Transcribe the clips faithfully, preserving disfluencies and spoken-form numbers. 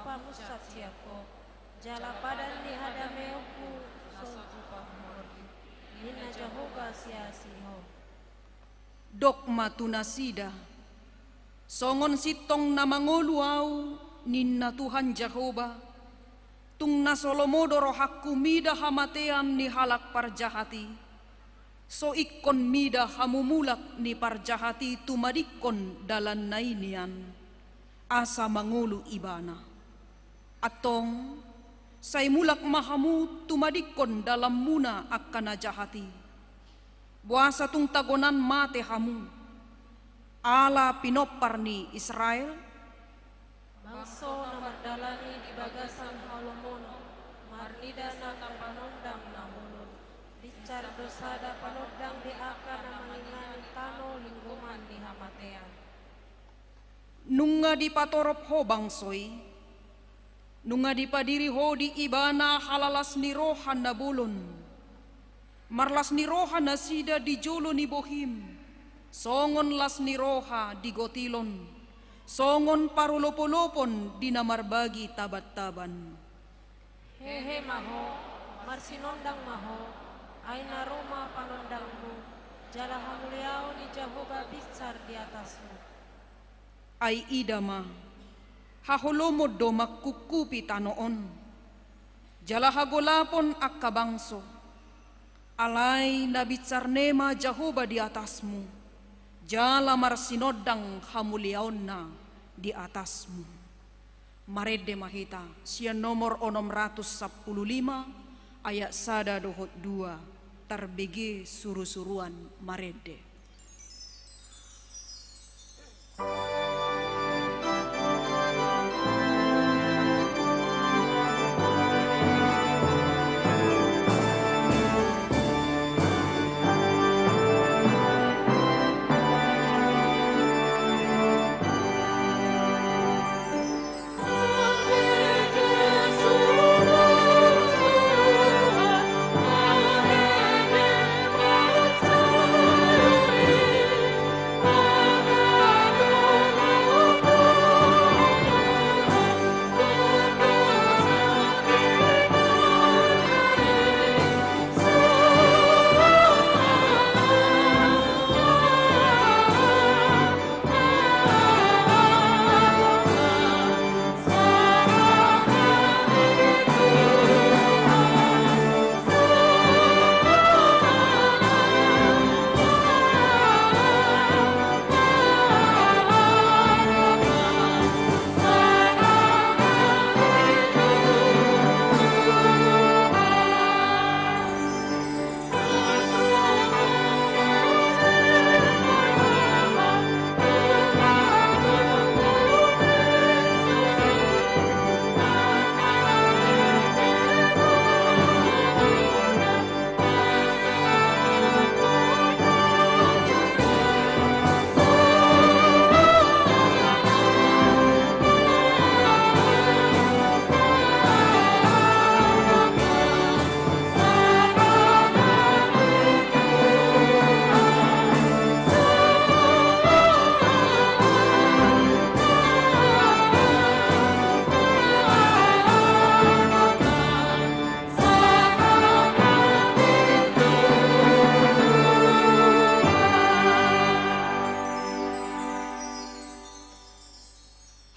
pamunsat sian Ho, jala padan ni hadameonku songon tu pamuhorhi, ninna Jahowa siasi Ho. Dok ma tu nasida: Songon sintong na mangolu Ahu, ninna Tuhan Jahowa, tung na so lomo do rohangku mida hamatean ni halak parjahat i, so ingkon mida hamumulak ni parjahat i tumadingkon dalanna i nian, asa mangolu ibana. Antong, sai mulak ma hamu tumadingkon dalanmuna angka na jahat i. Boasa tung tagonan mate hamu, ala pinompar ni Israel? Bangso na mardalani di bagasan halomonon, marnida na tarpanondang na holom, binsar do sada panondang di angka na mangingani tano linggoman ni hamatean. Nunga dipatorop Ho bangso i, nunga dipadiri Ho di ibana halalas ni roha na bolon. Marlas ni roha nasida di jolo ni bohim, songon las ni roha di gotilon, songon parolopolopon di na marbagi tabantaban. Hehe ma ho, marsinondang ma ho, ai na ro ma panondangmu, jala hamuliaon ni Jahowa binsar di atasmu. Ai ida ma, haholomon do mangkungkupi tano on, jala hagolapon angka bangso. Alai na binsar ne ma Jahowa di atasmu, jala marsinondang hamuliaonna di atasmu. Marende ma hita sian nomor onom ratus sampulu lima, ayat sada dohot dua, tarbege surusuruan marende.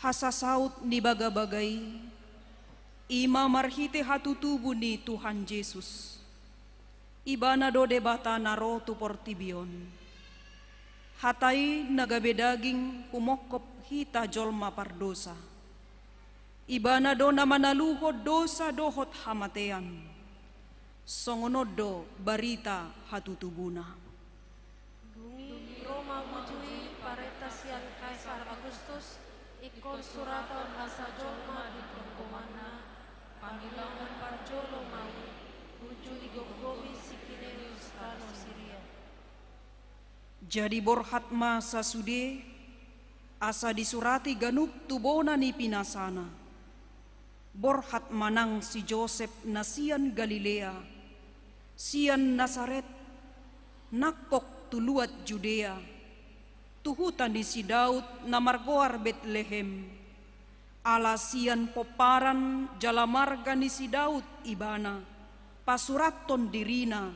Hasasaut ni bagabaga i, i ma marhite hatutubu ni Tuhan Jesus. Ibana do Debata na ro tu portibi on. Hata i na gabe daging humongkop hita jolma pardosa. Ibana do na manaluhon dosa dohot hamatean. Songon on do barita hatutubuna. Dung i ro ma uju i parenta sian Kaisar Augustus, ingkon suraton asa jolma di tonggomanna, pangilangon parjolo ma i, uju digomgomi si Kirenius tano Siria. Jadi borhat ma sasude, asa disurati ganup tu bona ni pinasana. Borhat ma nang si Josep na sian Galilea, sian Nasaret, nangkok tu luat Judea, tu huta ni si Daud na margoar Betlehem, Ala sian pomparan jala marga ni si Daud ibana, pasurathon dirina,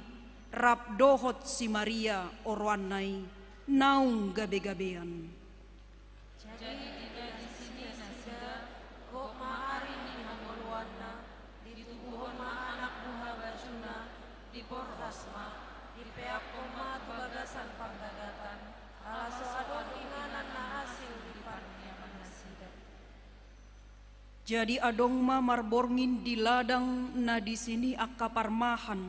rap dohot si Maria oroanna i, naung gabe-gabean. Jadi di na disi nasida, gok ma ari ni hangoluanna, ditubuhon ma anak buha bajuna, diborhas ma, dipeaphon ma tu bagasan panggagatan, ala so adong inganan na asing di parniaman nasida. Jadi adong ma marborngin di ladang na disi ni angka parmahan,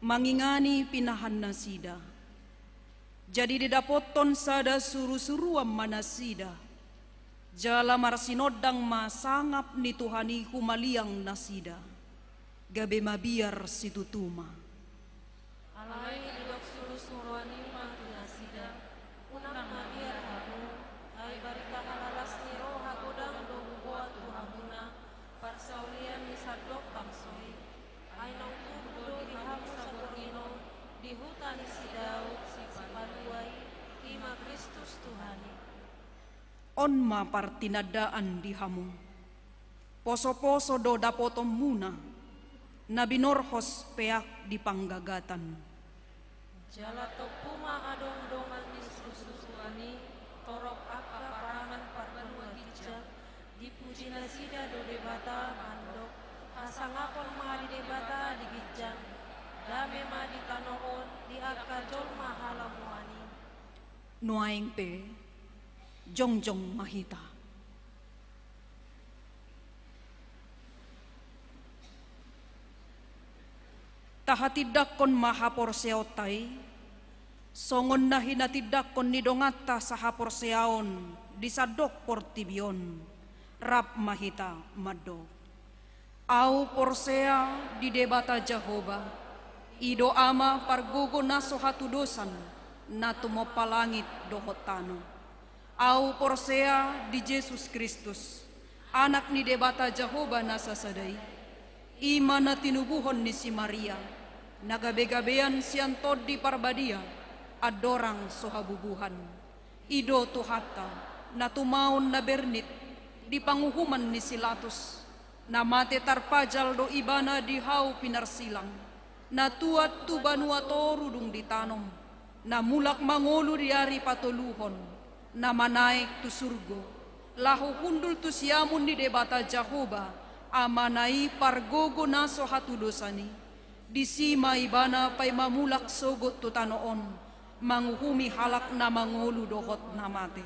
mangingani pinahan nasida. Jadi didapothon sada suru-suruan ma nasida, jala marsinondang ma sangap ni Tuhan i humaliang nasida, gabe mabiar situtu ma. Alai didok suru-suruan i ma tu nasida, unang mabiar hamu, ai barita halalas ni roha godang do huboan tu hamuna, parsaulian ni sandok bangso i. Ai naung tubu do di hamu saborngin on, di huta ni si Daud, si Sipalua i, i ma Kristus Tuhan i. On ma partinandaan di hamu. Poso-poso do dapotonmuna, na binorhos peak di panggagatan. Jala tompu ma adong dongan ni suru-suruan i, torop angka parangan parbanua ginjang, dipuji nasida do Debata mandok, hasangapon ma di Debata di ginjang, dame ma di tano on di angka jolma halamoan i. Nuaeng pe, jongjong ma hita. Tahatindangkon ma haporseaonta i, songon na hinatindangkon ni donganta sahaporseaon di sandok portibi on, rap ma hita mandok. Ahu porsea di Debata Jahowa, i do Ama pargogo na so hatudosan, na tumompa langit dohot tano. Ahu porsea di Jesus Kristus, Anak ni Debata Jahowa na sasada i, i ma na tinubuhon ni si Maria, na gabe-gabean sian Tondi Parbadia, andorang so habubuhan. I do Tuhanta, na tumaon na bernit, di panguhuman ni si Latus, na mate tarpajal do ibana di hau pinarsilang, na tuat tu banua toru dung ditanom, na mulak mangolu di ari patoluhon, na manaek tu surgo, laho hundul tu siamun ni Debata Jahowa, Amana i pargogo na so hatudosan i, disi ma ibana paima mulak sogot tu tano on, manguhumi halak na mangolu dohot na mate.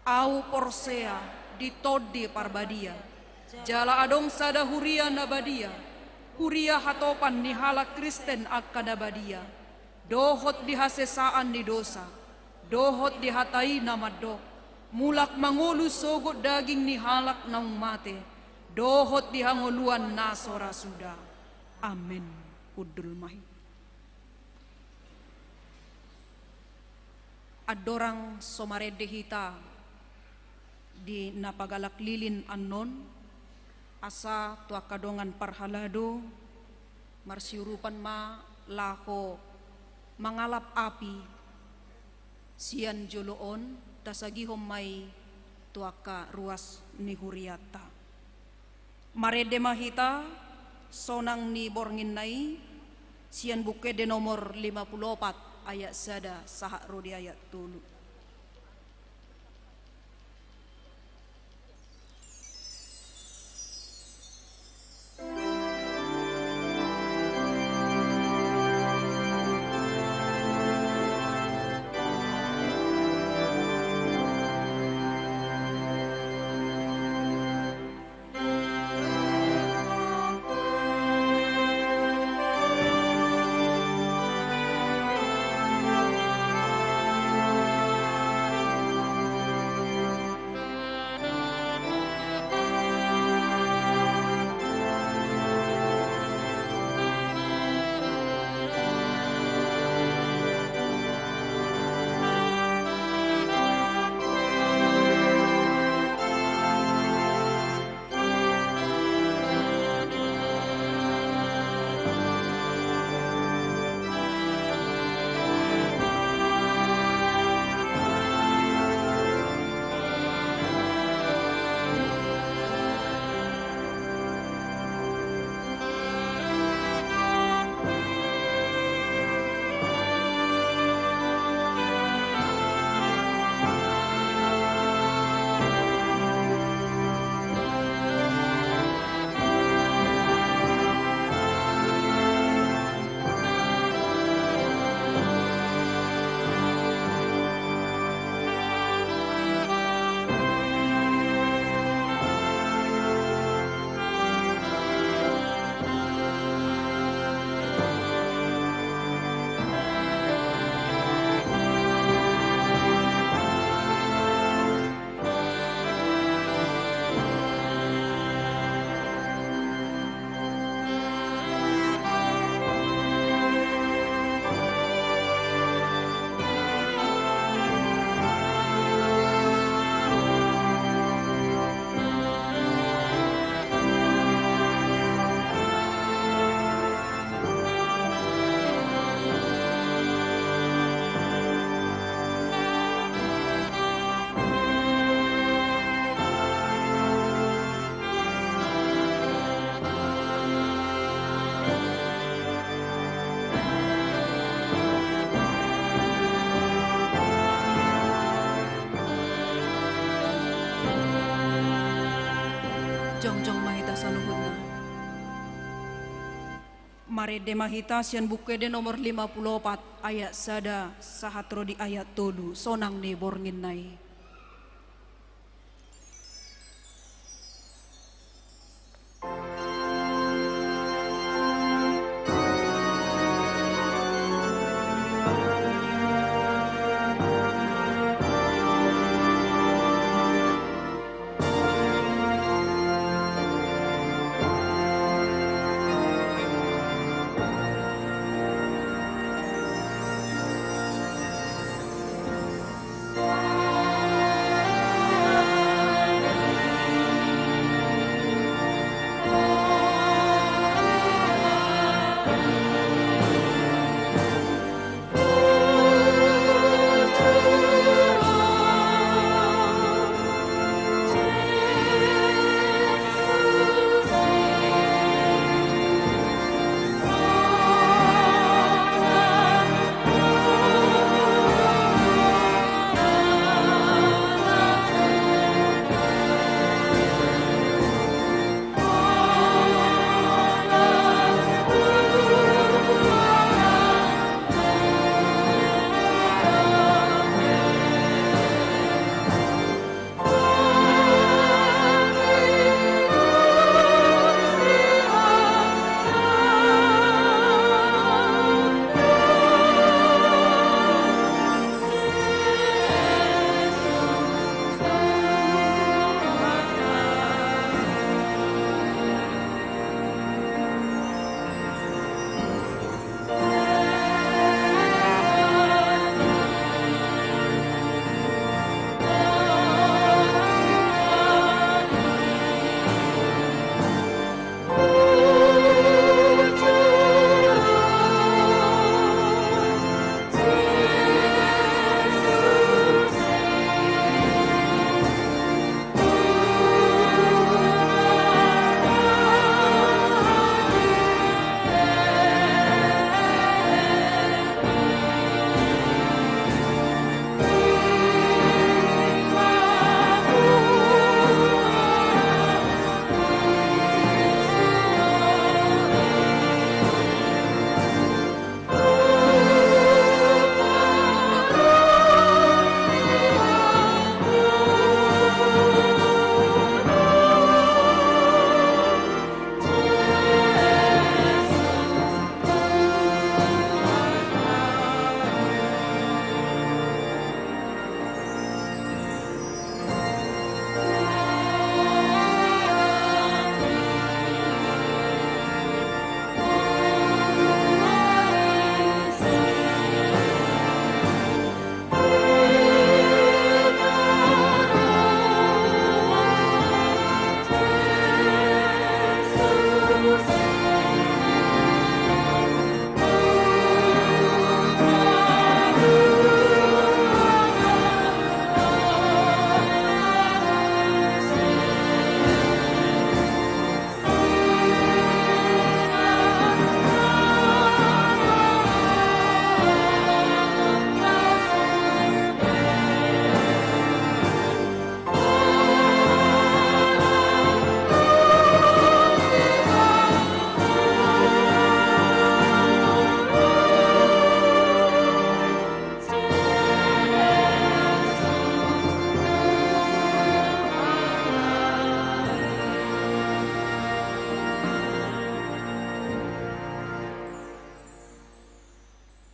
Ahu porsea di Tondi Parbadia, jala adong sada huria na badia, huria hatopan ni halak Kristen angka na badia, dohot di hasesaan ni dosa, dohot di hata i na mandok, mulak mangolu sogot daging ni halak naung mate, dohot di hangoluan na so ra suda. Amen. Hundul ma hita. Andorang so marende hita di na pagalak lilin annon, asa tu angka dongan parhalado, marsiurupan ma laho mangalap api sian jolo on, tasagihon ma i tu angka ruas ni hurianta. Marende ma hita sonang ni borngin na i, sian Buku Ende nomor lima pulu opat ayat sada sahat ro di ayat tolu. Jongjong ma hita saluhutna. Marende ma hita sian Buku Ende nomor lima pulu opat, ayat sada sahat ro di ayat tolu, sonang ni borngin na i.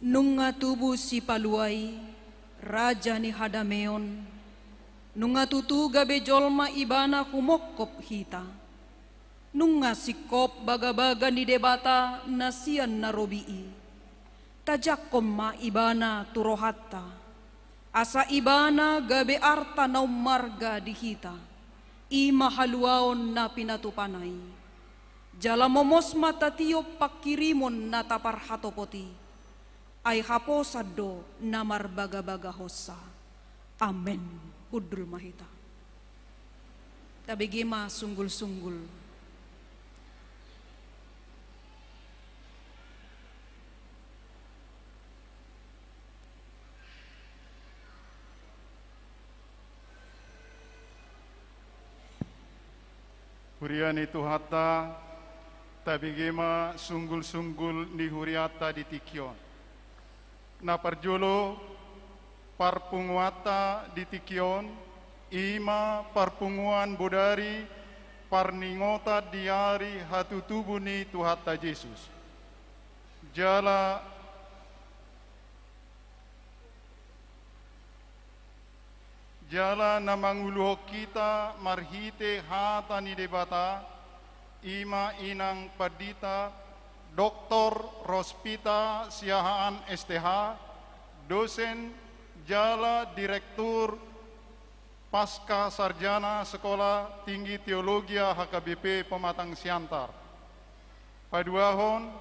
Nunga tubu Sipalua i, Raja ni hadameon, nunga tutu gabe jolma Ibana humongkop hita. Nunga singkop bagabaga ni Debata na sian na robi i. Tajangkon ma Ibana tu rohanta, asa Ibana gabe arta na ummarga di hita, i ma haluaon na pinatupana i. Jala momos ma tatiop pangkirimon na taparhatopot i, ai haposan do na marbagabagahonsa. Amen. Hundul ma hita. Tabege ma sunggulsunggul. Huria ni Tuhanta, tabege ma sunggul-sunggul ni hurianta di tingki on. Na parjolo, parpunguanta di tingki on, i ma parpunguan bodari parningotan di ari hatutubu ni Tuhanta Jesus. Jala Jala na manguluhon hita marhite hata ni Debata, i ma Inang Pandita Doktor Rospita Siahaan S T H, dosen jala direktur pasca sarjana Sekolah Tinggi Teologia H K B P Pematang Siantar. Paduahon,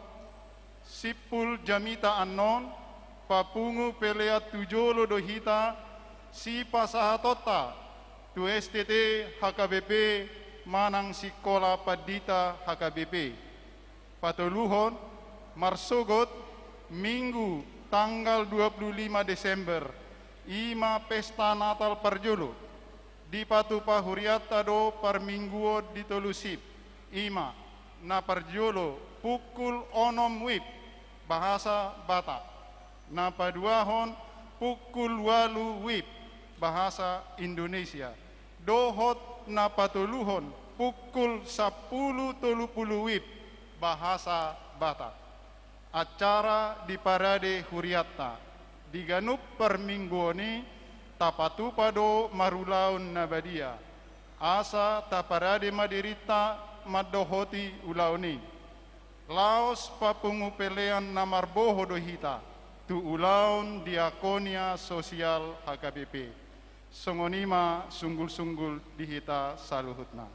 simpul jamita annon, papungu pelean tu jolo do hita, sipasahatonta tu S T T H K B P manang Sikola Pandita H K B P. Patoluhon, marsogot Minggu tanggal dua puluh lima Desember, i ma pesta Natal parjolo. Dipatupa hurianta do parmingguon di tolu sip, i ma, na parjolo pukul onom wib, bahasa Batak. Na paduahon pukul ualu wib, bahasa Indonesia. Dohot na patoluhon pukul sampulu tolu pulu wib, bahasa Batak. Acara diparade hurianta di ganup parmingguon i, tapatupa do marulaon na badia, asa taparade ma dirinta mandohoti ulaon i. Laos papungu pelean na marboho do hita tu ulaon diakonia sosial H K B P. Songon i ma sunggul-sunggul di hita saluhutna.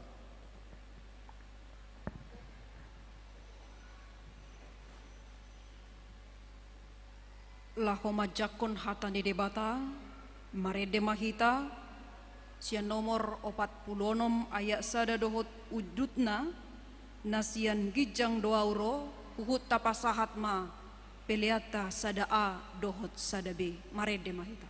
Laho manjangkon hata ni Debata, marende ma hita, sian nomor opat pulu onom ayat sada dohot ujungna, na sian ginjang do ahu ro, huhut tapasahat ma peleanta sada A dohot sada B, marende ma hita.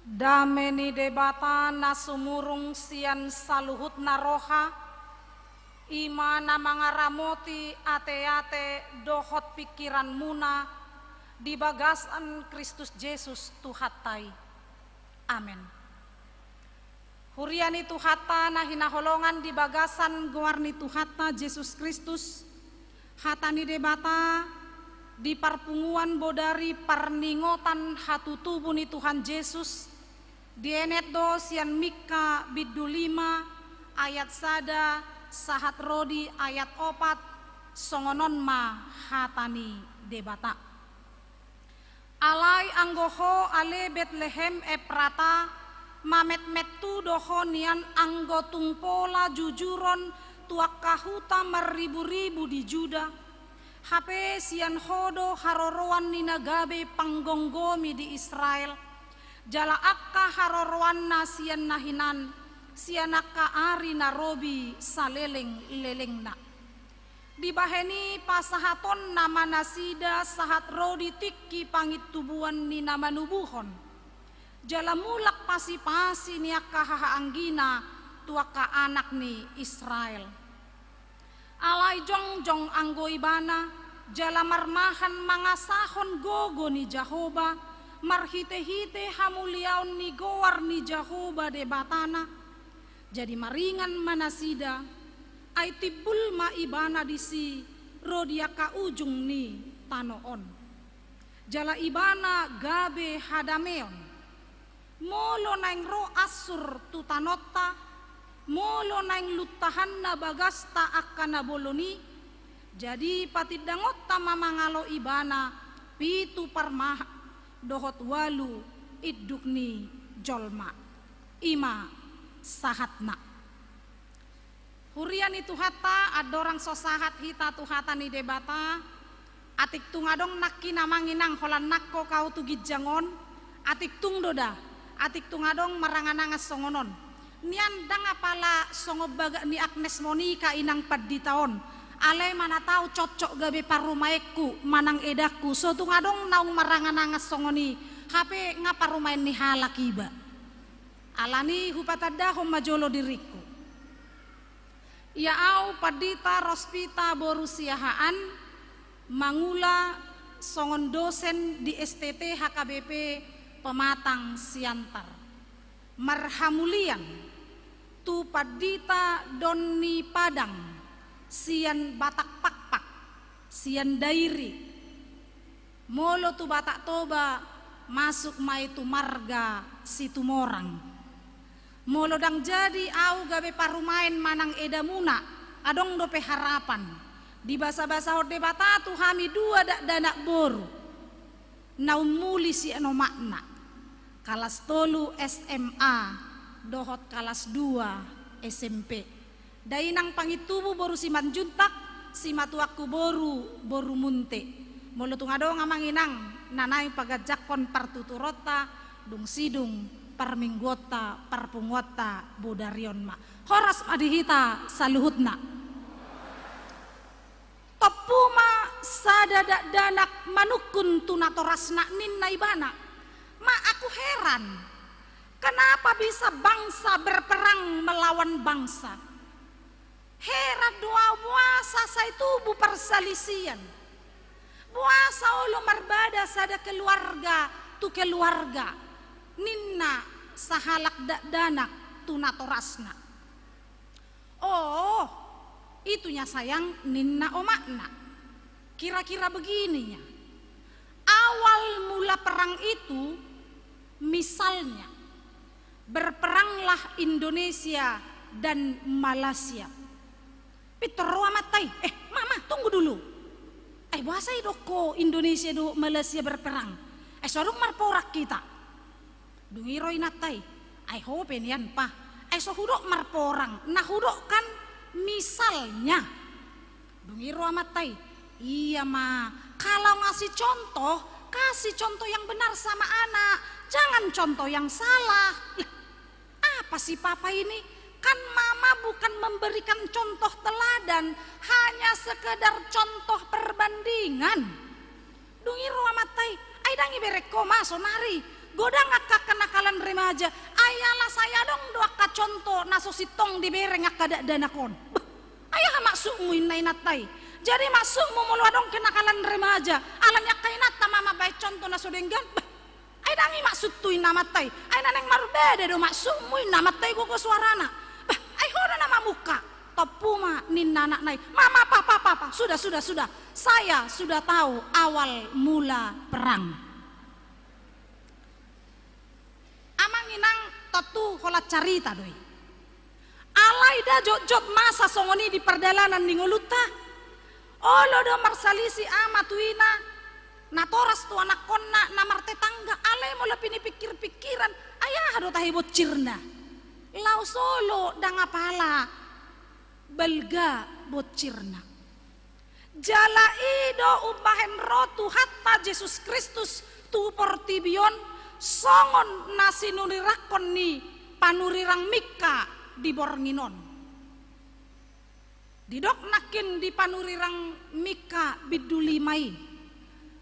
Dame ni Debata na sumurung sian saluhutna roha, i ma na mangaramoti ateate dohot pingkiranmuna di bagasan Kristus Jesus Tuhanta i. Amen. Huria ni Tuhanta na hinaholongan di bagasan goar ni Tuhanta Jesus Kristus, hata ni Debata di parpunguan bodari parningotan hatutubu ni Tuhan Jesus, dienet do sian Mika bindu lima ayat sada sahat ro di ayat opat, songon on ma hata ni Debata. Alai anggo ho ale Betlehem Eprata, mametmet tu do ho nian anggo tung pola jujuron tu angka huta marriburibu di Juda. Hape sian ho do haroroan ni na gabe panggomgomi di Israel. Jala angka haroroanna sian na hinan, sian angka ari na robi salelenglelengna. Dibahen i pasahatonna ma nasida sahat ro di tingki pangintubuan ni na manubuhon. Jala mulak pasipasi ni angka hahaanggina tu angka anak ni Israel. Alai jongjong anggo ibana, jala marmahan mangasahon gogo ni Jahowa, marhitehite hamuliaon ni goar ni Jahowa Debatana. Jadi maringan ma nasida, ai timbul ma ibana disi ro di angka ujung ni tano on. Jala ibana gabe hadameon. Molo naeng ro ansur tu tanonta, molo naeng luntahanna bagasta angka na bolon i, jadi patindangonta ma mangalo ibana pitu parmahan dohot ualu induk ni jolma. I ma sahatna. Huria ni Tuhanta, andorang so sahat hita tu hata ni Debata, atik tung adong nangkin amang inang holan nangkok au tu ginjang on, atik tung do da, atik tung adong marangan-angan songon on. Nian ndang apala songon bagak ni Agnes Monica inang pandita on, alai mana tau cocok gabe parumaenku manang edangku, so tung adong naung marangan-angan songon i, hape nga parumaen ni halak iba. Alani hupatandahon ma jolo diringku. Ia au Pandita Rospita boru Siahaan, mangula songon dosen di S T T H K B P Pematang Siantar. Marhamulian tu Pandita Doni Padang sian Batak Pakpak, sian Dairi. Molo tu Batak Toba, masuk ma i tu marga Situmorang. Molo ndang jadi au gabe parumaen manang edamuna, adong dope harapan. Dibasabasahon Debata tu hami dua dakdanak boru na ummuli sian omakna, kalas tolu S M A dohot kalas dua S M P. Dainang Pangintubu boru Simanjuntak, simatuangku boru, boru Munte. Molo tung adong amang inang na naeng paganjakkon partuturonta, dung sidung parmingguonta, parpunguanta bodari on ma. Horas ma di hita saluhutna. Tompu ma sada dakdanak manungkun tu natorasna, ninna ibana. Ma, aku heran, kenapa bisa bangsa berperang melawan bangsa? Heran do au, boasa sai tubu parsalisian? Boasa olo marbada sada keluarga tu keluarga? Ninna sahalak dakdanak tu natorasna. Oh, itu nya sayang, ninna omakna. Kira-kira begini nya. Awal mula perang itu, misalnya, berperanglah Indonesia dan Malaysia. Pintor ro amanta i, eh, ma, ma, tunggu dulu. Ai boasa i didok ho Indonesia dohot Malaysia berperang? Ai so adong marporang hita. Dung i ro inanta i, ai ho pe nian pa, ai so hudok marporang, na hudok kan misalnya. Dung i ro amanta i, iya ma, kalau ngasih contoh, kasih contoh yang benar sama anak, jangan contoh yang salah. Ih, apa sih papa ini? Kan mama bukan memberikan contoh teladan, hanya sekedar contoh perbandingan. Dung i ro amanta i, ai ndang ibereng ho ma sonari, Godang angka kenakalan remaja, ai ala sai adong do angka contoh na so sintong dibereng angka dakdanak on. Bah, ai aha maksudmu inna inanta i? Jadi maksudmu molo adong kenakalan remaja, ala ni angka inanta ma mambahen contoh na so denggan? Bah, ai ndang i maksudhu inna amanta i. Ai na naeng marbada do maksudmu inna amanta i gogo suarana. Bah, ai ho do na mamungka. Tompu ma ninna anakna i. Mama, papa, papa, sudah, sudah, sudah. Saya sudah tahu awal mula perang. Amang inang, tontu holan carita do i. Alai nda jotjot masa songon i di pardalanan ni ngolunta. Olo do marsalisi ama tu ina, natoras tu anakkonna, na martetangga, alai molo pinipikir-pikiran, ai aha do tahe bonsirna? Laos olo ndang apala balga bonsirna. Jala i do umbahen ro Tuhanta Jesus Kristus tu portibi on songon na sinurirangkon ni panurirang Mikha di borngin on. Didok nangkin di panurirang Mikha bindu lima i.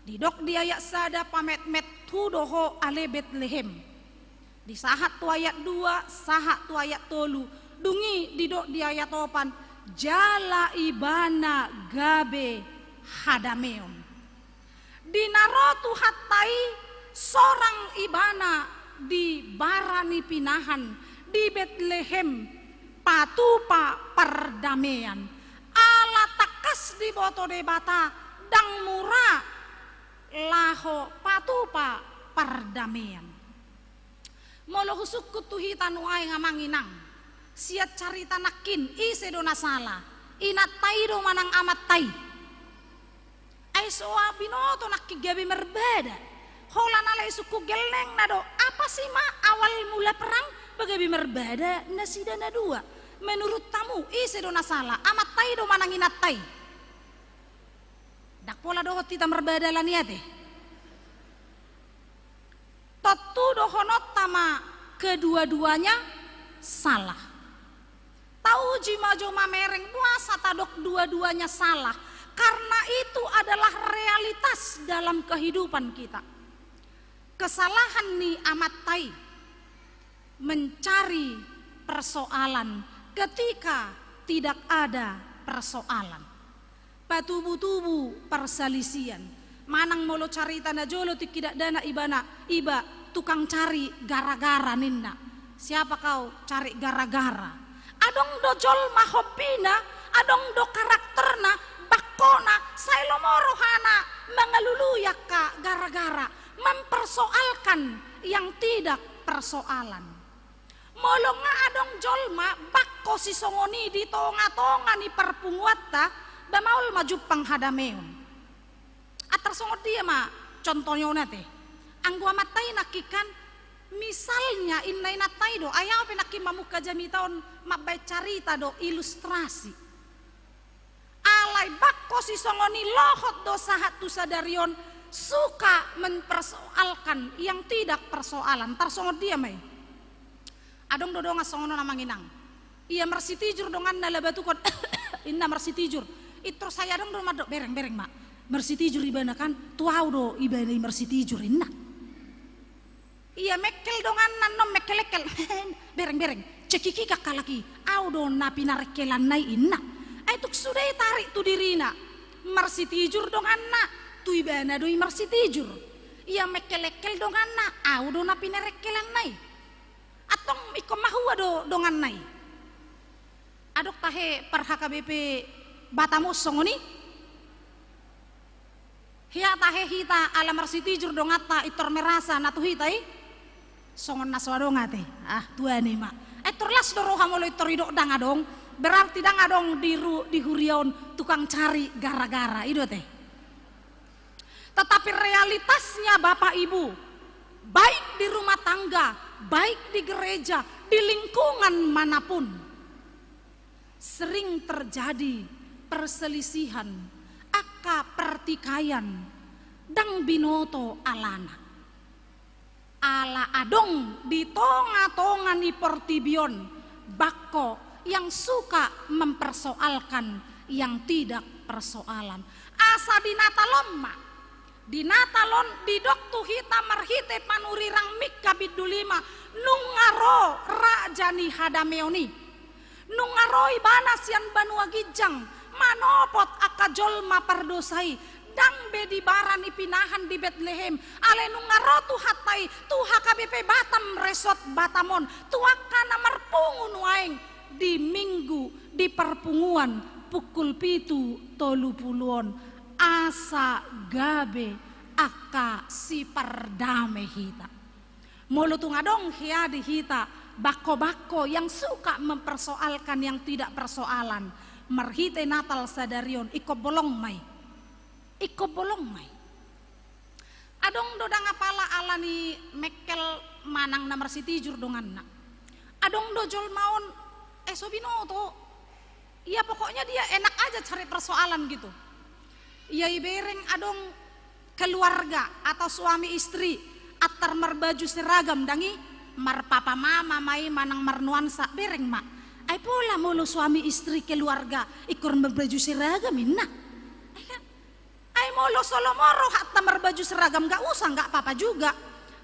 Didok di ayat sada, pametmethu do ho ale Betlehem. Disahat tu ayat dua, sahat tu ayat tolu, dung i didok di ayat opat, jala ibana gabe hadameon. Di na ro Tuhanta i, sorang ibana di bara ni pinahan, di Betlehem, patupa pardamean. Ala tangkas diboto Debata, ndang mura laho patupa pardamean. Molo husungkun tu hita nuaeng amang inang, sian carita nangkin, ise do na sala? Inanta i do manang amanta i? Ai so binoto nangkin gabe marbada. Holan alai sungkun gellengna do. Apa sih ma awal mula perang? Ba gabe marbada nasida na dua. Menurut hamu, ise do na sala? Amanta i do manang inanta i? Ndang pola dohot hita marbada ala ni ate. Tontu dohononta ma kedua-duanya salah. Tauji ma jo mamereng, boasa tadok dua-duanya salah? Karena itu adalah realitas dalam kehidupan kita. Kesalahan ni amanta i mencari persoalan ketika tidak ada persoalan. Patubu-tubu parsalisian. Manang molo carita na jolo tingki dakdanak ibana, iba tukang cari gara-gara ninna. Siapa kau cari gara-gara? Adong do jolma hobbina, adong do karakterna, bangkona, sai lomo rohana mangalului angka gara-gara, mempersoalkan yang tidak persoalan. Molo nga adong jolma bangko sisongon i di tonga-tonga ni parpunguanta, ba maol ma jumpang hadameon. Antar songon dia ma contohna on ate? Anggo amanta i nangkin kan, misalnya inna inanta i do, ai au pe nangkin mamungka jamita on mambahen carita do, ilustrasi. Alai bangko sisongon i lohot do sahat tu sadari on, suka mempersoalkan yang tidak persoalan. Tarsongon dia ma i? Adong do dongan songon on amang inang. Ia marsitijur donganna, laho batuhon, inna marsitijur. Intor sai adong do mandok, bereng, bereng ma. Marsitijur ibana kan, tu au do ibana i marsitijur, inna. Ia mengkel donganna, non mengkelengkel. Bereng, bereng. Cekikik angka halak i. Au do na pinarengkelanna i, inna. Ai tung sude i tarik tu dirina. Marsitijur donganna, tu ibana do i marsitijur. Ia mengkelengkel donganna, au do na pinarengkelanna i. Antong ingkon mahua do donganna i? Adong tahe par H K B P Batam on songon i? Hea tahe hita ala marsitijur donganta intor merasa na tu hita i? Songon na so adong ate. Ah, tuani ma. Ai intor las do roha molo intor idok ndang adong, berarti ndang adong di ru-, di huria on tukang cari gara-gara, i do ate. Tetapi realitasnya, Bapak Ibu, baik di rumah tangga, baik di gereja, di lingkungan manapun, sering terjadi perselisihan, angka pertikaian, ndang binoto alana. Ala adong di tonga-tonga ni portibi on bangko yang suka mempersoalkan yang tidak persoalan. Asa di Natal on ma, Di Natal on didok tu hita marhite panurirang Mika bindu lima, nunga ro Raja ni hadameon i. Nunga ro ibana sian banua ginjang, manopot angka jolma pardosa i, ndang be di bara ni pinahan di Betlehem, alai nunga ro Tuhanta i tu H K B P Batam Resort Batam on, tu angka na marpungu nuaeng di Minggu di parpunguan pukul pitu tolu pulu on, asa gabe angka sipardame hita. Molo tung adong hea di hita bangko-bangko yang suka mempersoalkan yang tidak persoalan, marhite Natal sadari on, ingkon bolong ma i. Ingkon bolong ma i. Adong do ndang apala ala ni mengkel manang na marsitijur donganna. Adong do jolma on, eh, so binoto. Ya, pokoknya dia enak aja cari persoalan gitu. Ya, ibereng adong keluarga atau suami istri antar marbaju seragam, ndang i, marpapa mama ma i manang marnuansa, bereng ma. Ai pola molo suami istri keluarga ingkon marbaju seragam, inna. Ai kan? Ai molo so lomo rohanta marbaju seragam, nggak usah, nggak apa-apa juga.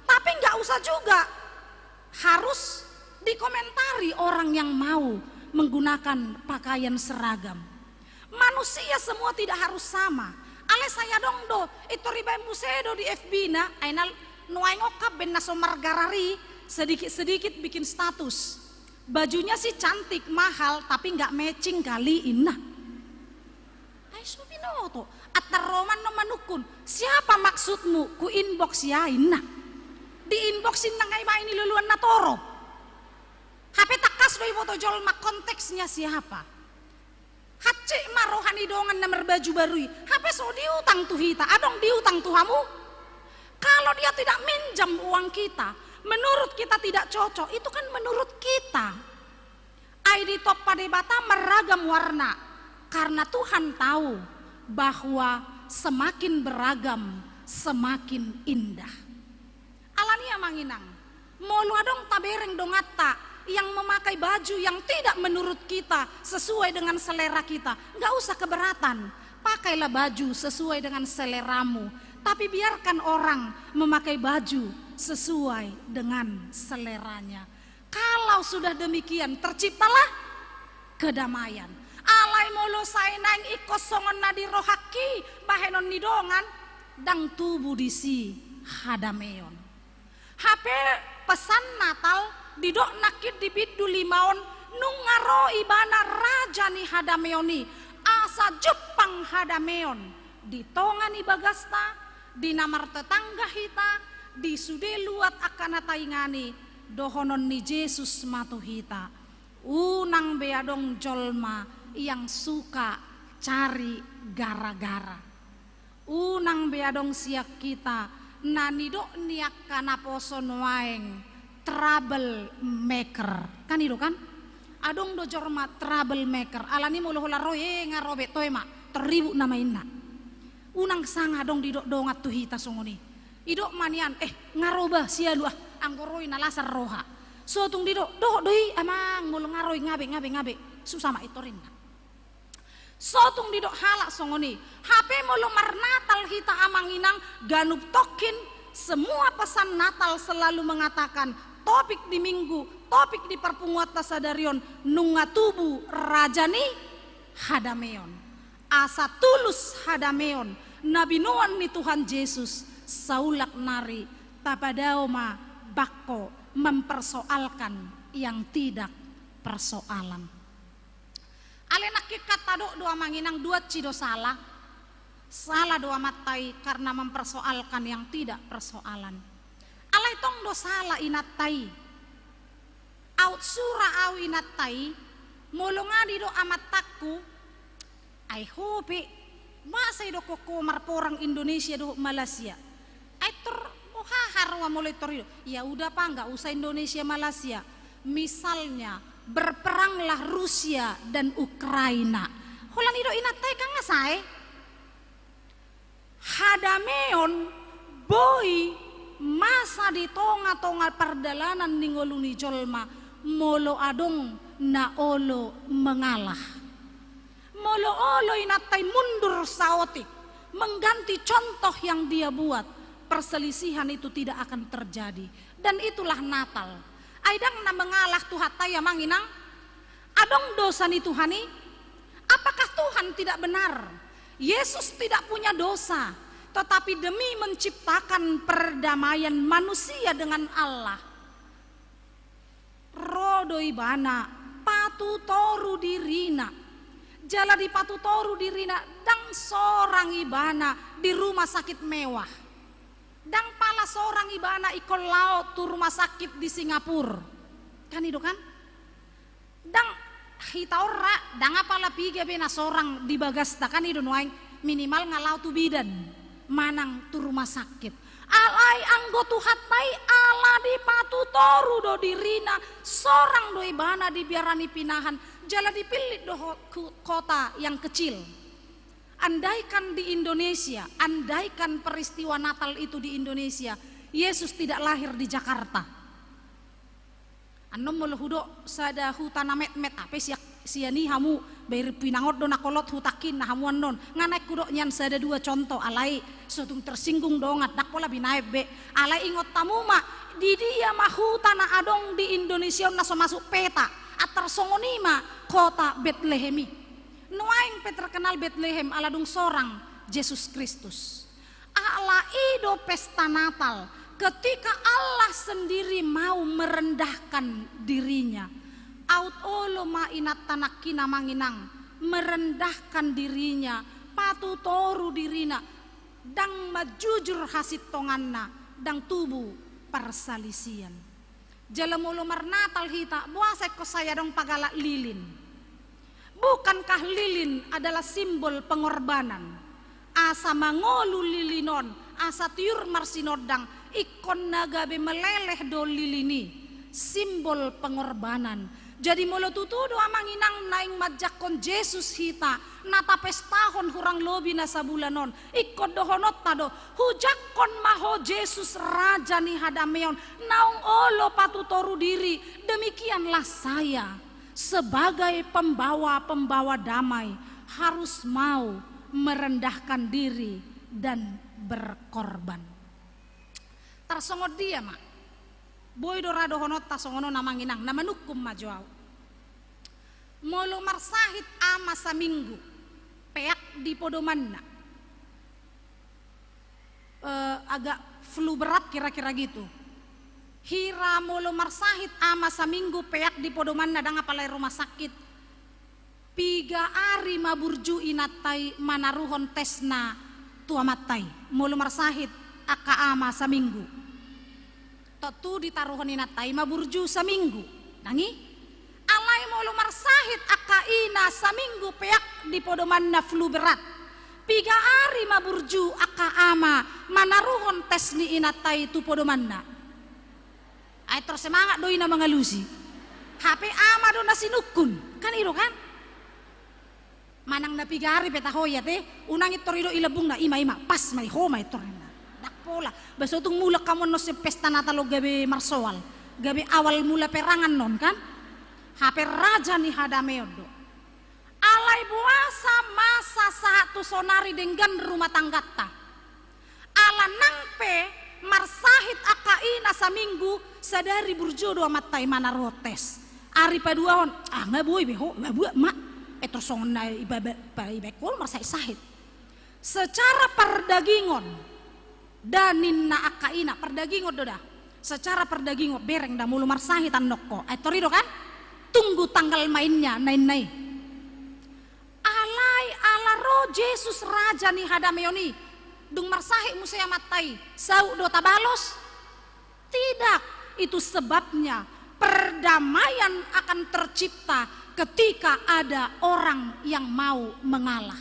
Tapi nggak usah juga harus dikomentari orang yang mau menggunakan pakaian seragam. Manusia semua tidak harus sama. Alai sai adong do, intor ibaen muse do di F B-na, ai na nuaeng on kan baen na so margarar i, sedikit-sedikit bikin status. Bajunya sih cantik, mahal, tapi nggak matching kali, inna. Ai so binoto, antar ro ma annon manungkun, siapa maksudmu, ku inbox ya, inna. Di inbox inna, ngai ma i niluluan na torop. Hape tangkas do iboto jolma konteksnya siapa. Hansit ma roha ni dongan na marbaju baru i, hape so diutang tu hita, adong diutang tu hamu. Kalau dia tidak minjam uang kita, menurut kita tidak cocok, itu kan menurut kita. Ai ditompa Debata marragam warna, karena Tuhan tahu bahwa semakin beragam, semakin indah. Alani i, amang inang, molo adong tabereng donganta yang memakai baju yang tidak menurut kita, sesuai dengan selera kita, nggak usah keberatan. Pakailah baju sesuai dengan seleramu, tapi biarkan orang memakai baju sesuai dengan seleranya. Kalau sudah demikian, terciptalah kedamaian. Alai molo sai naeng ingkon songon na di rohangki bahenon ni dongan, ndang tubu disi hadameon. Hape pesan Natal didok nangkin di bindu lima on, nunga ro ibana Raja ni hadameon i, asa jumpang hadameon di tonga ni bagasta, di na martetangga hita, di sude luat angka na taingan i. Dohonon ni Jesus ma tu hita, unang be adong jolma yang suka cari gara-gara. Unang be adong sian hita na nidok ni angka naposo nuaeng trouble maker. Kan i do kan? Adong do jolma trouble maker. Alani molo holan ro i, eh, nga ro be, toe ma, torribut nama inna. Unang sanga adong didok dongan tu hita songon i. Idok ma nian, eh, nga ro bah, sialu ah, anggo ro i na lasar roha. So tung didok, dohot do i, amang, molo nga ro i, nga be, nga be, nga be. Susa ma i torinna. So tung didok halak songon i. Hape molo marnatal hita, amang inang, ganup tongkin, semua pesan Natal selalu mengatakan topik di Minggu, topik di parpunguanta sadari on, nunga tubu Raja ni hadameon. Asa tulus hadameon na binoan ni Tuhan Jesus, saulak nari tapadao ma bangko mempersoalkan yang tidak persoalan. Alai nangkin kan tadok do, amang inang, duansi do sala. Sala do amanta i karena mempersoalkan yang tidak persoalan. Alai tong do sala inanta i. Aut sura au inanta i, molo nga didok amantangku, ai ho pe, masa idokkon ho marporang Indonesia dohot Malaysia? Ai tor boha haroa molo i tor ido. Ya udah, Pak, nggak usah Indonesia, Malaysia. Misalnya, berperanglah Rusia dan Ukraina. Holan ido inanta i kan nga sae. Hadameon boi masa di tonga-tonga pardalanan ni ngolu ni jolma molo adong na olo mengalah. Molo olo inanta i mundur saotik, mengganti contoh yang dia buat, perselisihan itu tidak akan terjadi. Dan itulah Natal. Ai ndang na mengalah Tuhanta i, amang inang. Adong dosa ni Tuhan i? Apakah Tuhan tidak benar? Yesus tidak punya dosa, tetapi demi menciptakan perdamaian manusia dengan Allah, ro do ibana patutoru dirina. Jala dipatutoru dirina, ndang sorang ibana di rumah sakit mewah. Ndang pala sorang ibana ingkon laho tu rumah sakit di Singapura. Kan i do kan? Ndang hita on ra, ndang apala piga be na sorang di bagasta, kan i do nuaeng, minimal nga laho tu bidan manang tu rumah sakit. Alai anggo Tuhanta i ala dipatutoru do dirina, sorang do ibana di biara ni pinahan, jala dipillit do ho-, ku-, kota yang kecil. Andaikan di Indonesia, andaikan peristiwa Natal itu di Indonesia, Yesus tidak lahir di Jakarta. Annon molo hudok sada huta na metmet, hape sia-, sian i hamu, bairing pinangot do na kolot hutangki na hamu annon. Nga naeng hudok nian sada dua contoh, alai so tung tersinggung dongan, ndang pola binaen be. Alai ingot hamu ma, di dia ma huta na adong di Indonesia on na so masuk peta, antar songon i ma kota Betlehem i. Nuaeng pe terkenal Betlehem ala dung sorang Jesus Kristus. Ala i do pesta Natal, ketika Allah sendiri mau merendahkan dirinya. Aut olo ma inanta nangkin, amang inang, merendahkan dirinya, patutoru dirina, ndang manjujur hasintonganna, ndang tubu parsalisian. Jala molo marnatal hita, boasa ingkon sai adong pagalak lilin? Bukankah lilin adalah simbol pengorbanan? Asa mangolu lilin on, asa tiur marsinondang, ingkon na gabe meleleh do lilin i, simbol pengorbanan. Jadi molo tutu do, amang inang, naeng manjangkon Jesus hita, na tapestahon hurang lobi na sabulan on, ingkon dohononta do, hujangkon ma ho Jesus, Raja ni hadameon, naung olo patutoru diri. Demikianlah saya sebagai pembawa-pembawa damai harus mau merendahkan diri dan berkorban. Tarsongon dia ma? Boi do ra dohononta songon on, amang inang, na manungkun ma jo au. Molo marsahit ama saminggu, peak di podomanna. Eh, agak flu berat kira-kira gitu. Hira molo marsahit ama saminggu, peak di podomanna, ndang apala i rumah sakit, piga ari ma burju inanta i manaruhon tesna tu amanta i, molo marsahit angka ama saminggu? Tontu ditaruhon inanta i ma burju saminggu, nang i? Alai molo marsahit angka ina saminggu, peak di podomanna, flu berat, piga ari ma burju angka ama manaruhon tes ni inanta i tu podomanna? Ai tor semangat do ina mangalusi. Hape ama do na sinungkun, kan i do kan? Manang na piga ari pe taho i ate, unang i tor i do i lambungna, ima, ima, pas ma i, ho ma i tor, ninna. Ndang pola. Ba so tung mulak hamu annon sian pesta Natal on gabe marsoal, gabe awal mula perang annon kan? Hape Raja ni hadameon do. Alai boasa masa sahat tu sonari denggan rumah tangganta? Ala nang pe marsahit angka ina saminggu, sadari burju do amanta i manaruhon tes. Ari paduahon, ah, nga boi be ho, ba buat ma. Eh, tor songon na iba-, ba-, ba-, ibaen ho marsahit-sahit. Secara perdagingon, da ninna angka ina, perdagingon do da. Secara perdagingon, bereng da molo marsahit annon ho. Eh, tor i do kan? Tunggu tanggal mainnya, ninna i. Alai ala ro Jesus, Raja ni hadameon i, dung marsahit muse amanta i, saut do tabalos? Tidak. Itu sebabnya perdamaian akan tercipta ketika ada orang yang mau mengalah.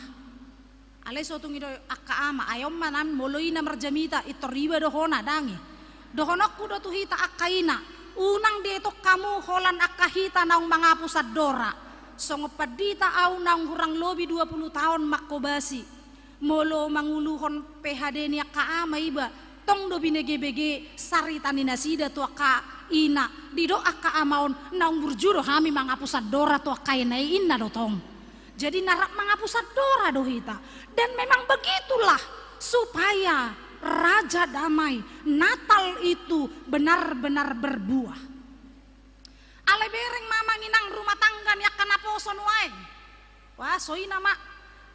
Alai so tung i do angka ama, ai on ma nan, molo ina marjamita, i tor iba do hona, ndang i. Dohononku do tu hita angka ina, unang dietong hamu holan angka hita naung mangapus andora. Songon pandita au naung hurang lobi dua pulu taon manghobasi. Molo manguluhon P H D ni angka ama iba, tong do binege-bege sarita ni nasida tu angka ina. Didok angka ama on, naung burju do hami mangapus andora tu angka ina i, inna do tong. Jadi na rap mangapusan dora do hita. Dan memang begitulah supaya Raja Damai, Natal itu benar-benar berbuah. Alai bereng ma amang inang rumah tangga ni angka naposo nuaeng. Wah, so ina ma,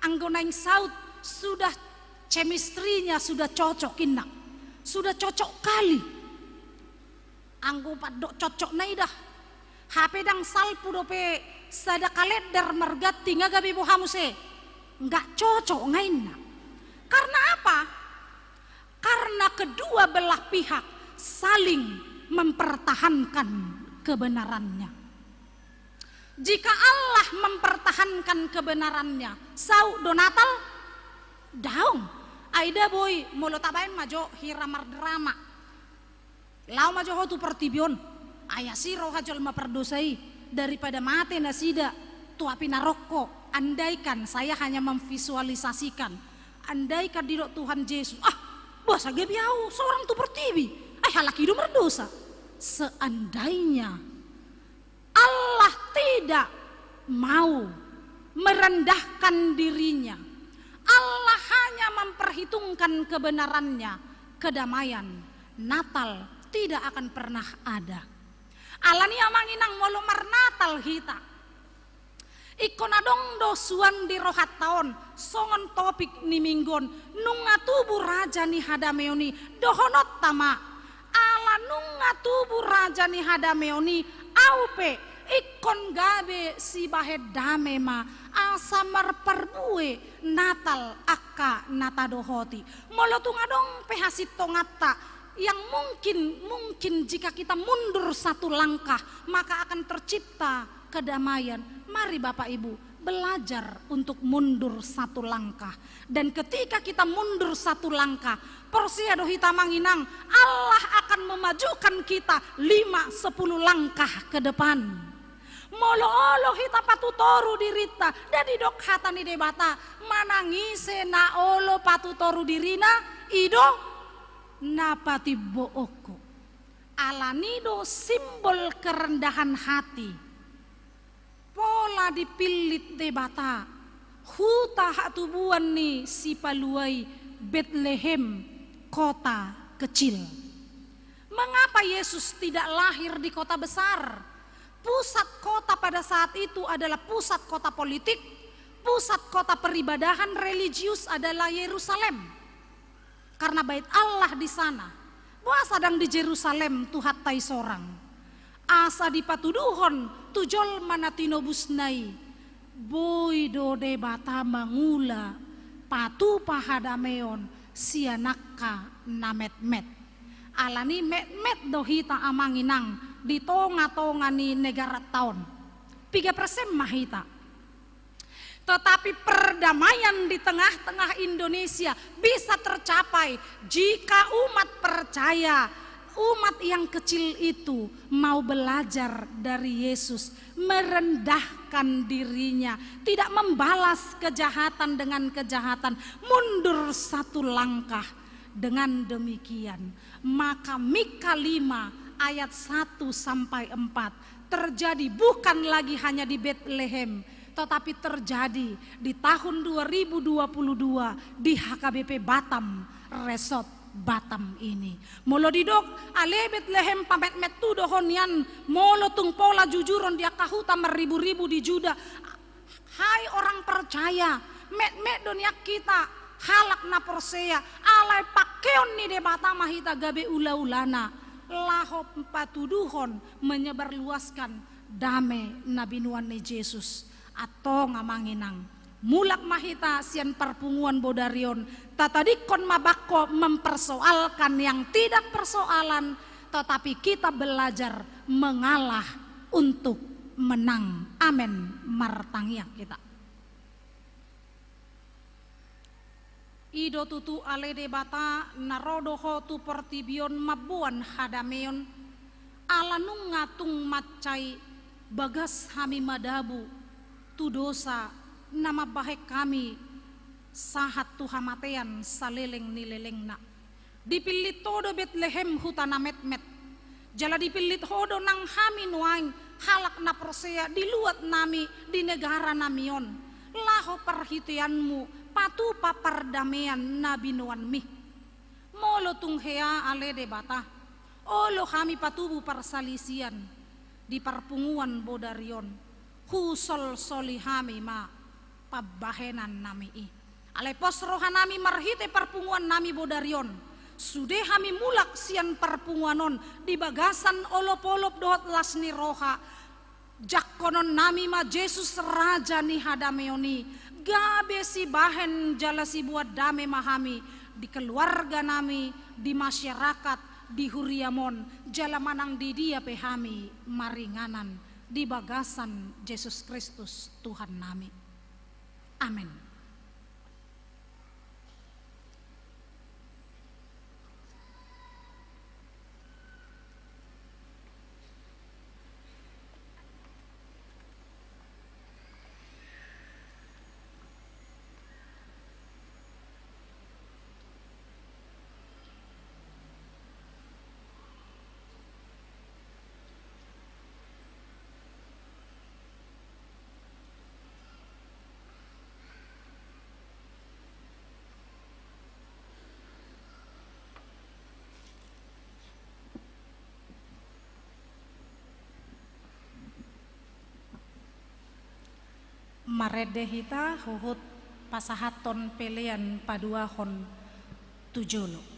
anggo naeng saut sudah chemistry-nya sudah cocok inna. Sudah cocok kali. Anggo pandok cocok na i da. Hape ndang salpu dope sada kalender marganti nga gabe boha muse. Nggak cocok nga inna. Karena apa? Karena kedua belah pihak saling mempertahankan kebenarannya. Jika Allah mempertahankan kebenarannya, saut do Natal? Daong. Ai da boi, molo tabaen ma jo hira mardrama. Lao ma jo ho tu portibi on. Ai asi roha jolma pardosa i, daripada mate nasida tu api narokko. Andaikan, saya hanya memvisualisasikan. Andaikan didok Tuhan Yesus, ah, boasa gabe au sorang tu portibi? Ai halak i do mardosa. Seandainya Allah tidak mau merendahkan dirinya, Allah hanya memperhitungkan kebenarannya, kedamaian Natal tidak akan pernah ada. Alani amang inang molo marnatal hita, ingkon adong do suan di rohanta on, songon topik ni minggu on, nunga tubu Raja ni Hadameon i, dohononta ma, ala nunga tubu Raja ni Hadameon i, au pe ingkon gabe sibahen dame ma, asa marparbue Natal angka na tadohoti. Molo tung adong pe hasintonganta, yang mungkin, mungkin jika kita mundur satu langkah, maka akan tercipta kedamaian. Mari Bapak Ibu, belajar untuk mundur satu langkah. Dan ketika kita mundur satu langkah, porsea do hita amang inang, Allah akan memajukan kita lima, sepuluh langkah ke depan. Molo olo hita patutoru dirinta, dadi dok hata ni Debata, manang ise na olo patutoru dirina, i do na patimboonku. Alani do simbol kerendahan hati. Pola dipillit Debata huta hatubuan ni Sipalua i, Betlehem, kota kecil. Mengapa Yesus tidak lahir di kota besar? Pusat kota pada saat itu adalah pusat kota politik, pusat kota peribadahan religius adalah Yerusalem. Karena bait Allah di sana. Boasa ndang di Jerusalem Tuhanta i sorang? Asa dipatuduhon tu jolma na tinobusna i, boi do Debata mangula patupa hadameon sian angka na metmet. Alani metmet do hita amang inang di tongatonga ni negaranta on. Piga persen ma hita. Tetapi perdamaian di tengah-tengah Indonesia bisa tercapai jika umat percaya, umat yang kecil itu mau belajar dari Yesus, merendahkan dirinya, tidak membalas kejahatan dengan kejahatan, mundur satu langkah. Dengan demikian, maka Mika lima ayat satu sampai empat terjadi bukan lagi hanya di Betlehem, tetapi terjadi di tahun dua ribu dua puluh dua di H K B P Batam, Resort Batam ini. Molo didok, ale Betlehem pametmet tu do ho nian, molo tung pola jujuron di angka huta marribu-ribu di Juda, hai orang percaya, metmet do nian hita, halak na porsea, alai pangkeon ni Debata ma hita gabe ulaulana, laho patuduhon, menyebarluaskan dame na binoan ni Jesus. Antong amang inang, mulak ma hita sian parpunguan bodari on, tatadingkon ma bangko mempersoalkan yang tidak persoalan, tetapi kita belajar mengalah untuk menang. Amen. Martangiang hita. I do tutu ale Debata na ro do ho tu portibi on mamboan hadameon, ala nunga tung mansai bagas hami madabu tu dosa na mambahen hami sahat tu hamatean saleleng ni lelengna. Dipillit ho do Betlehem huta na metmet. Jala dipillit ho do nang hami nuaeng halak na porsea di luat nami di negara nami on. laho parhiteanmu patupa pardamean na binoanmi. Molo tung hea ale Debata, olo hami patubu parsalisian di parpunguan bodari on, husolsoli hami ma pambahenan nami i. Alai pos roha nami marhite parpunguan nami bodari on, sude hami mulak sian parpunguan on di bagasan olopolop dohot las ni roha, jangkonon nami ma Jesus raja ni hadameon i, gabe sibahen jala sibuat dame ma hami di keluarga nami, di masyarakat, di huriam on, jala manang di dia pe hami maringanan di bagasan Jesus Kristus Tuhan nami. Amen. Marende hita huhut pasahathon pelean paduahon tu jolo.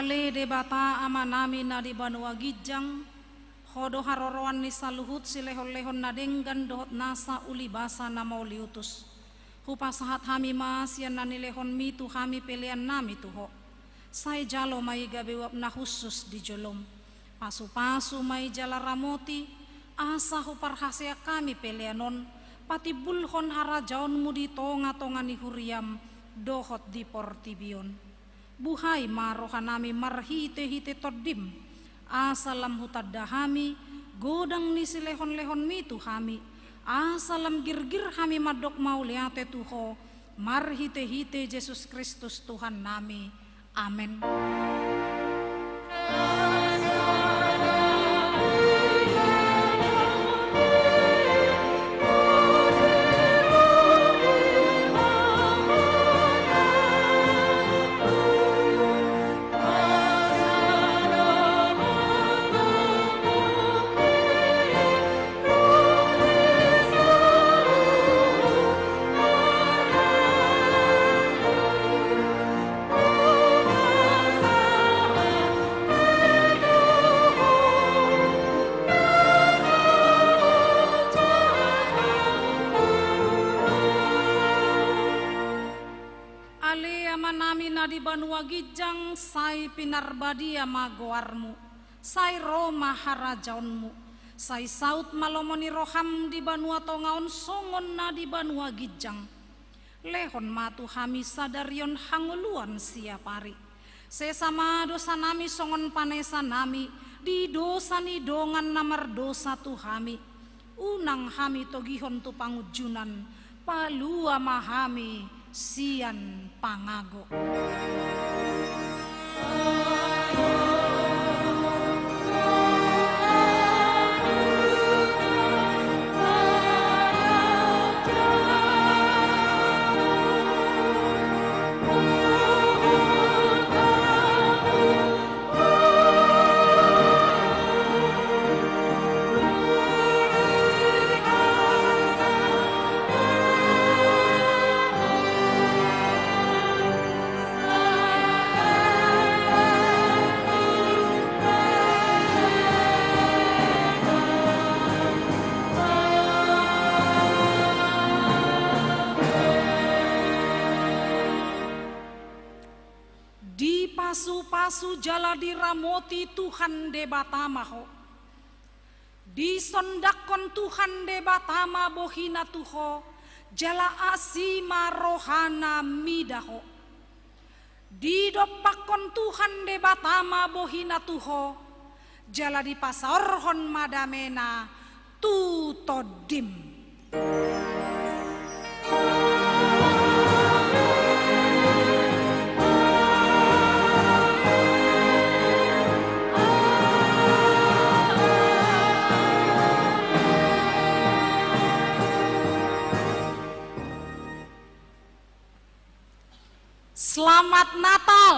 Ale Debata Amanami na di banua ginjang, Ho do haroroan ni saluhut silehonlehon na denggan dohot nasa ulibasa na mauliutus. Hupasahat hami ma sian na nilehonMi tu hami peleannami tu Ho. Sai jalo ma i gabe uap na hushus di joloM. Pasupasu ma i jala ramoti, asa huparhaseang hami pelean on patimbulhon harajaonMu di tongatonga ni huriaM dohot di portibi on. Buhai ma rohanami marhitehite TondiM, asa lam hutanda hami godang ni silehonlehonMi tu hami, asa lam girgir hami mandok mauliate tu Ho, marhitehite Jesus Kristus Tuhannami. Amen. Ale Amanami na di banua ginjang, sai pinarbadia ma goarMu, sai ro ma harajaonMu, sai saut ma lomo ni rohaM di banua tonga on songon na di banua ginjang. Lehon ma tu hami sadari on hangoluan siapari. Sesa ma dosanami songon panesanami di dosa ni dongan na mardosa tu hami. Unang hami togihon tu pangunjunan, palua ma hami sian pangago. Dipasupasu jala diramoti Tuhan Debata ma ho. Disondanghon Tuhan Debata ma bohiNa tu ho, jala asi ma rohaNa mida ho. Didompakhon Tuhan Debata ma bohiNa tu ho, jala dipasaorhon ma dameNa tu tondim. Selamat Natal.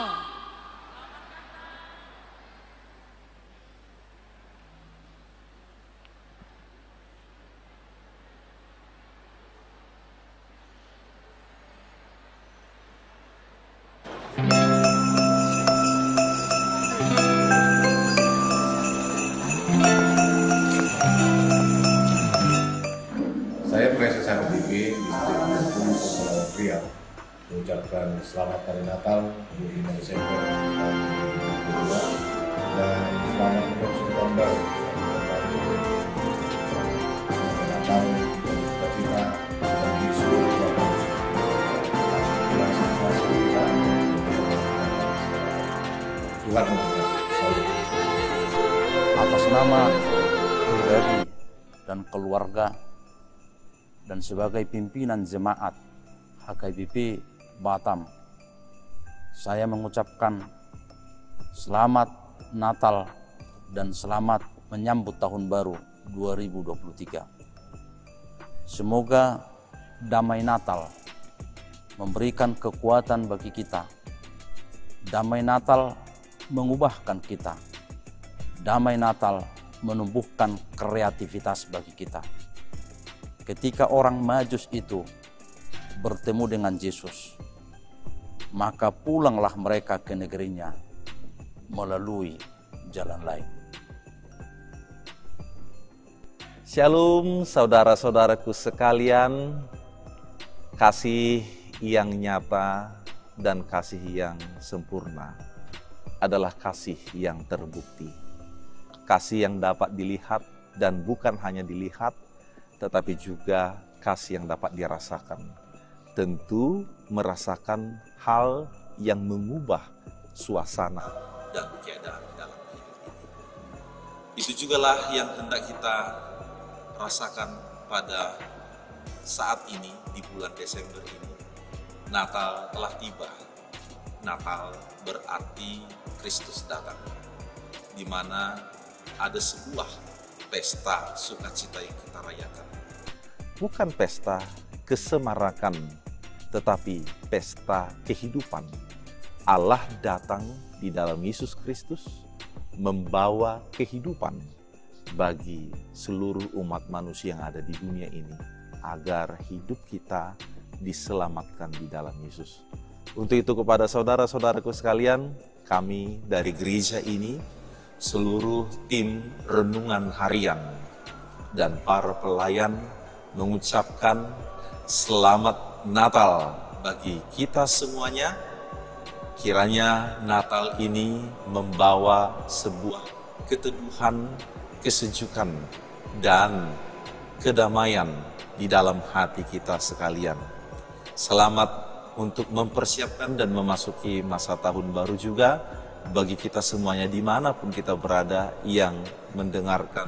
Saya P R S S H K B P Distrik Bengkulu, Kepulauan Riau, mengucapkan selamat Hari Natal dua puluh lima Desember dua ribu dua puluh dua, dan selamat memasuki tahun baru. Selamat Natal, sukacita bagi seluruh keluarga. Tuhan memberkati. Salam. Atas nama pribadi dan keluarga dan sebagai pimpinan jemaat H K B P Batam, saya mengucapkan selamat Natal dan selamat menyambut Tahun Baru dua ribu dua puluh tiga. Semoga damai Natal memberikan kekuatan bagi kita. Damai Natal mengubahkan kita. Damai Natal menumbuhkan kreativitas bagi kita. Ketika orang Majus itu bertemu dengan Yesus, maka pulanglah mereka ke negerinya. melalui jalan lain. Shalom, saudara-saudaraku sekalian. Kasih yang nyata dan kasih yang sempurna adalah kasih yang terbukti. Kasih yang dapat dilihat dan bukan hanya dilihat, tetapi juga kasih yang dapat dirasakan. Tentu merasakan hal yang mengubah suasana dan keadaan dalam hidup ini. Itu jugalah yang hendak kita rasakan pada saat ini, di bulan Desember ini. Natal telah tiba. Natal berarti Kristus datang, di mana ada sebuah pesta sukacita yang kita rayakan. Bukan pesta kesemarakan, tetapi pesta kehidupan. Allah datang di dalam Yesus Kristus, membawa kehidupan bagi seluruh umat manusia yang ada di dunia ini, agar hidup kita diselamatkan di dalam Yesus. Untuk itu, kepada saudara-saudaraku sekalian, kami dari gereja ini, seluruh tim renungan harian, dan para pelayan mengucapkan selamat Natal bagi kita semuanya. Kiranya Natal ini membawa sebuah keteduhan, kesejukan, dan kedamaian di dalam hati kita sekalian. Selamat untuk mempersiapkan dan memasuki masa tahun baru juga bagi kita semuanya, dimanapun kita berada yang mendengarkan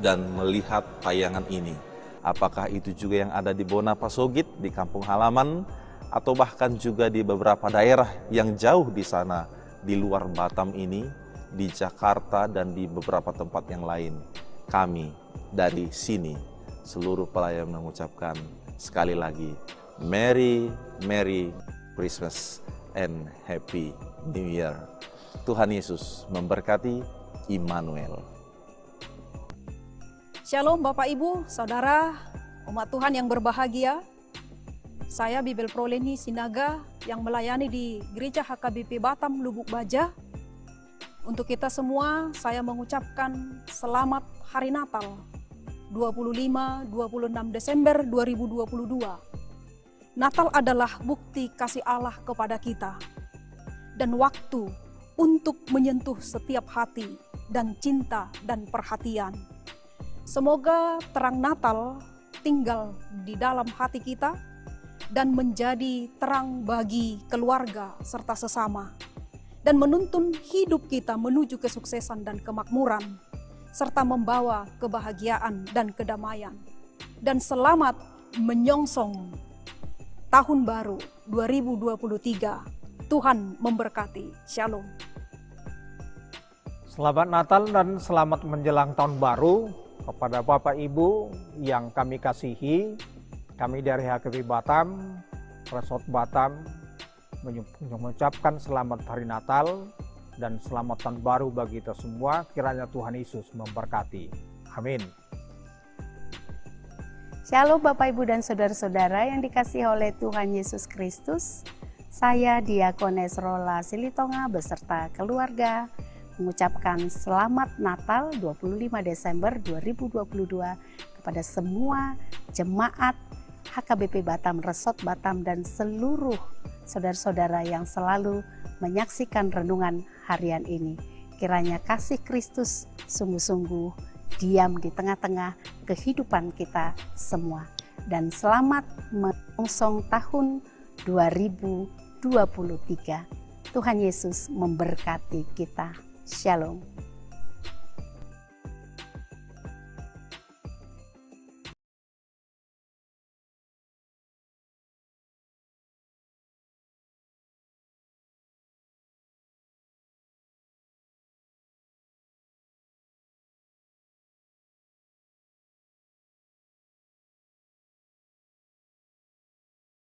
dan melihat tayangan ini. Apakah itu juga yang ada di Bona Pasogit, di kampung halaman, atau bahkan juga di beberapa daerah yang jauh di sana, di luar Batam ini, di Jakarta, dan di beberapa tempat yang lain. Kami dari sini, seluruh pelayan mengucapkan sekali lagi, Merry, Merry Christmas and Happy New Year. Tuhan Yesus memberkati. Immanuel. Shalom Bapak Ibu, Saudara, umat Tuhan yang berbahagia. Saya Bibel Pro Leni Sinaga yang melayani di Gereja H K B P Batam Lubuk Baja. Untuk kita semua, saya mengucapkan selamat Hari Natal, dua puluh lima, dua puluh enam Desember dua ribu dua puluh dua. Natal adalah bukti kasih Allah kepada kita dan waktu untuk menyentuh setiap hati dan cinta dan perhatian. Semoga terang Natal tinggal di dalam hati kita dan menjadi terang bagi keluarga serta sesama, dan menuntun hidup kita menuju kesuksesan dan kemakmuran, serta membawa kebahagiaan dan kedamaian. Dan selamat menyongsong Tahun Baru dua ribu dua puluh tiga. Tuhan memberkati. Shalom. Selamat Natal dan selamat menjelang Tahun Baru kepada Bapak Ibu yang kami kasihi. Kami dari H K B P Batam, Resort Batam, menyu-, mengucapkan selamat Hari Natal dan selamat Tahun Baru bagi kita semua. Kiranya Tuhan Yesus memberkati. Amin. Shalom Bapak Ibu dan Saudara-saudara yang dikasihi oleh Tuhan Yesus Kristus. Saya Diakones Rola Silitonga beserta keluarga mengucapkan selamat Natal dua puluh lima Desember dua ribu dua puluh dua kepada semua jemaat H K B P Batam, Resort Batam, dan seluruh saudara-saudara yang selalu menyaksikan renungan harian ini. Kiranya kasih Kristus sungguh-sungguh diam di tengah-tengah kehidupan kita semua. Dan selamat menyongsong tahun dua ribu dua puluh tiga. Tuhan Yesus memberkati kita. Shalom.